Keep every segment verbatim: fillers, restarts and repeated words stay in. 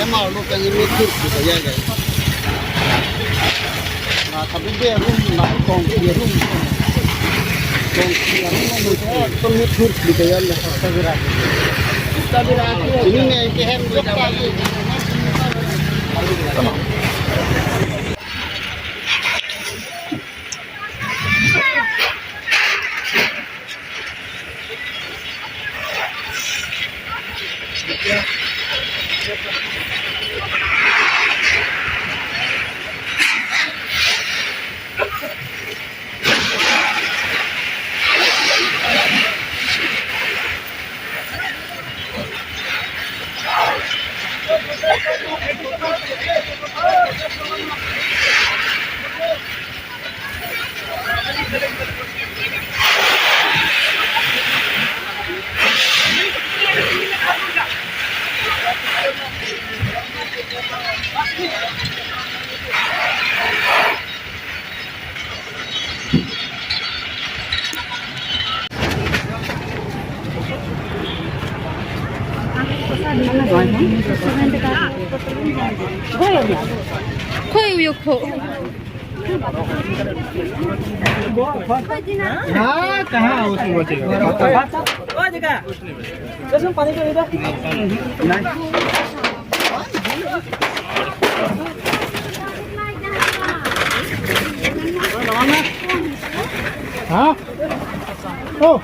Ema lo kan ini tur kita ya, guys. Na, tapi dia room, na, tong dia room. Tong dia room, na, itu ni tur kita ya, na. Ini nih, ini hem, Khoi uyok ho. हाँ, कहाँ हो तुम बच्चे? ओ देखा, जैसे पानी का इधर। हाँ? ओ।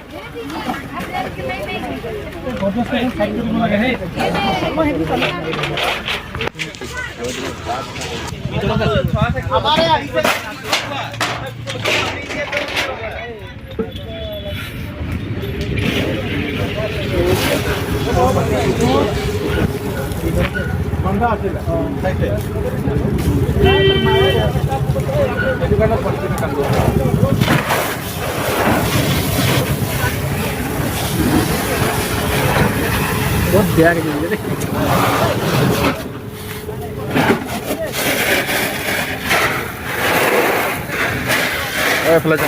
बहुत प्यार की। ए, फ्लैश।